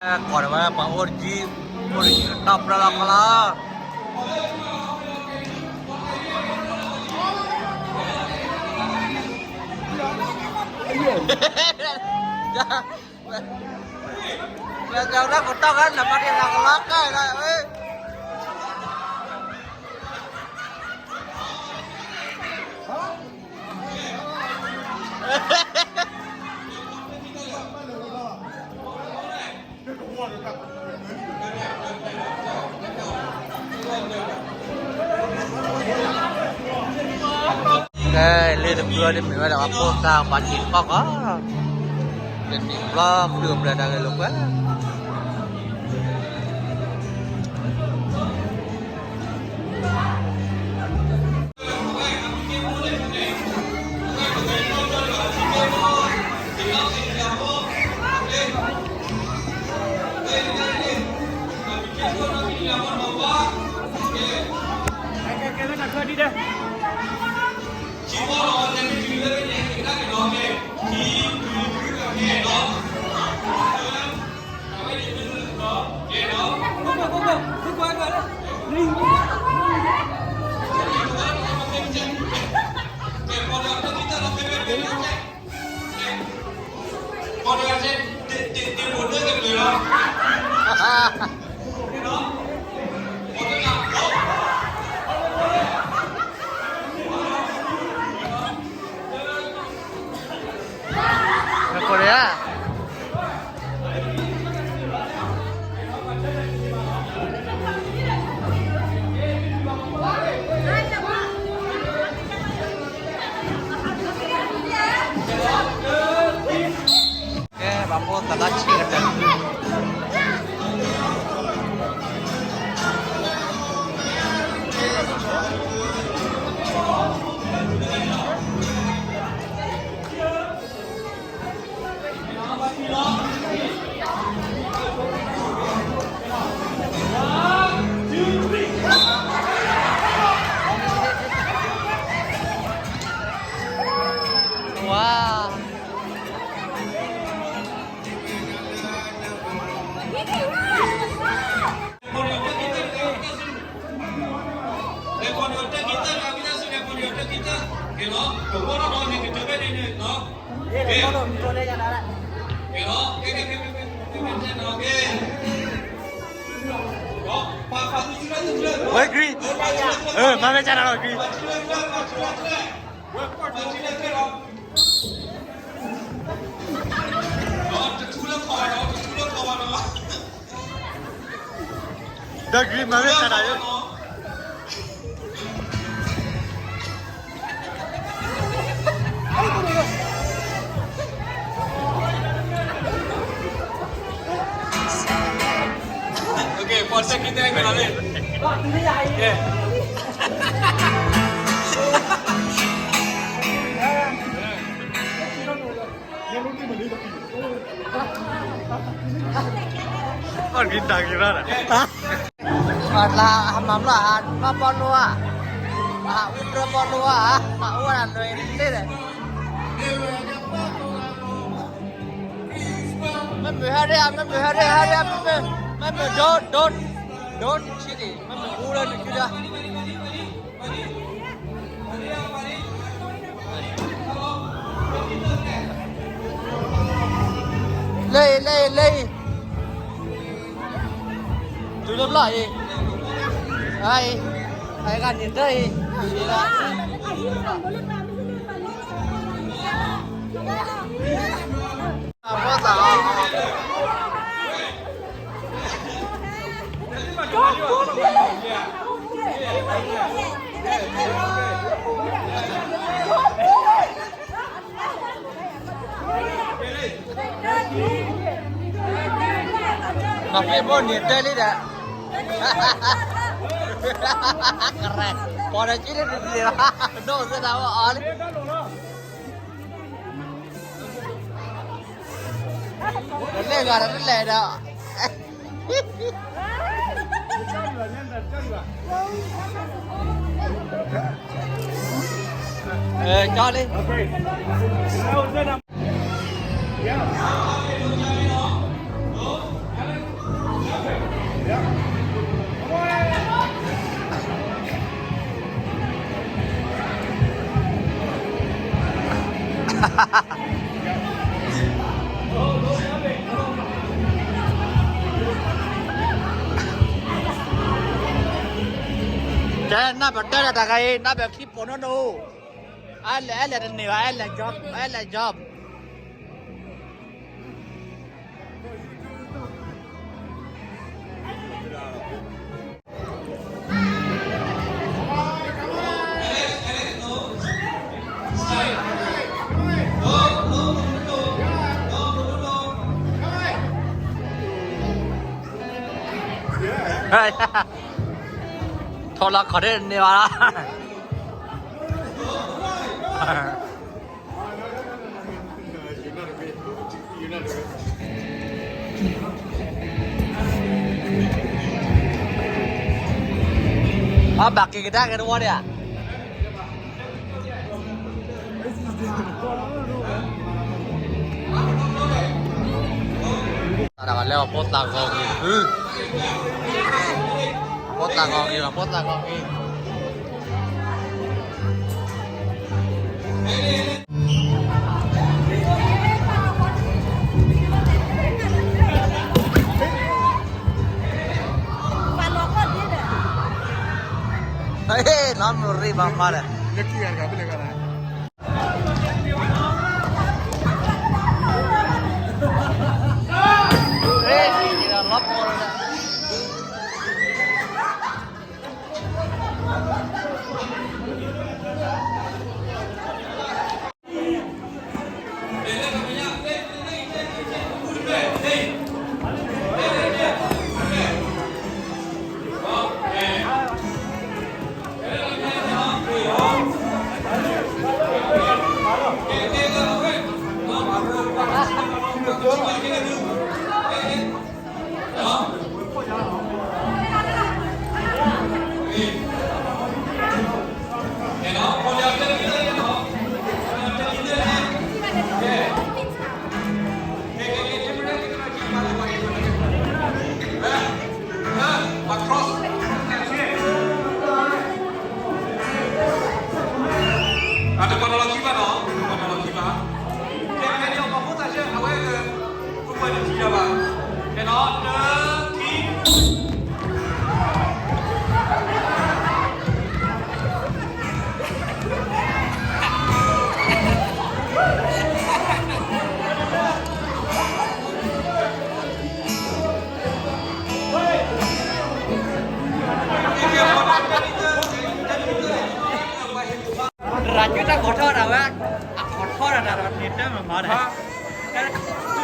ကိးဝဲပှၤအိၣ်တကံၢ်, အိၣ်တကံၢ်ကတီၢ်ပြၢလီၤကီလီၤ. ဝဲကတီၢ်ကနမၤတ့ၢ်လီၤကီလီၤကါလီၤဝဲ. ကဲ လၢတပျၢ်ဒ်မ့ၢ်ဝဲဒၣ်ပှၤဖိသၣ်ပှၤက့ၤတပီၢ်ဃီ, တနံၤဘျီဃုအပျဲၢ်တၢ်ဂဲၤလိာ်ကွဲ ကဲ ပှၤဖိသၣ်လၢဆံးကတၢၢ် ဝါ ဝဲ green, မၤဝဲကနၤလီၤ green. ဒီး green မၤဝဲကနၤလီၤ. Okay, ပှၤစဲကံတဲကနၤလံ. အီၣ်ဂံၢ်တၢ်ဂ့ၤရၣ်ဒၣ် ပှၤလၢအမၤဘျီၣ်အဟးဘၣ်ဘီလိဧါ, အဟးအိၣ်တြီဘီလိဧါ, အအိၣ်ဒၣ်လွဲၢ်တသ့ဒီး, မ့မ့ၢ်ဟဲဒၣ်, မ့မ့ၢ်ဟဲဒၣ်, ဟဲဒၣ်, မ့မ့ၢ်, မ့မ့ၢ် don't, don't, don't ဆံးန့ၣ်, မ့မ့ၢ်အိၣ်လၢနကုဒၣ် လၢအံၤ လၢအံၤ လၢအံၤ, တုၤလၢဘျီၣ်အံၤ, အံၤ, အံၤဂၤန့ၣ်တၢ်အံၤ, အဝဲသးအီၤ မၤဖဲဘိန့ၣ်တဲလံဒီး, ကရဲ, ပှၤဒီးကံလၢနတလ့ၤဘၣ်, ဒိၣ်သ့ၣ်တၢ်ဝဲအီၤလံ, တလဲၤဂၤဒီးတလဲၤဒီး ကၠီလံ. တဲနၢ်ပၢၢ်တၢ်ဒီးတၢ်ဂၤအံၤ နၢ်ပၢၢ်ခံပိာ်နီၢ်နီၢ်, အဲလဲၣ် အဲလဲၣ်တန့ၢ်ဘၣ် အဲလဲၣ် job အဲလဲၣ် job. ထီၣ်လီၤခီၣ်ဒၣ်န့ၢ်ဘၣ်လီၤ. အဘၣ်က့ၤကဒါက့ၤတဝီဒၣ်ဧါ. တၢ်ဒၣ်ဝဲလၢအဖိသၣ်ဂီၤဂ့ၤ, ဖိသၣ်ဂီၤဂ့ၤဘၣ် ဖိသၣ်ဂီၤဂ့ၤ. လီၤမုၢ်ရံၣ်ဘၣ်မးဒီး လီၤပီၢ်လီၤ. အတပှၤနီၣ်လီၤခံဘၣ်နီၤ, တပှၤနီၣ်လီၤခံဘၣ်, ကဲ ဖဲန့ၣ်အီၤ ပှၤဖိသၣ်ဆဲ အဝဲ ပှၤတထံၣ်လၢၤဘၣ်, ကဲနီၤ တၢ ခံ ရၤကၠူတၢ်ခိးထီၣ်ဒၣ်ဝဲ, အခိးထီၣ်ဒၣ်တၢ်ဒီးန့ၣ်တမ့ၢ်မၤဒၣ်,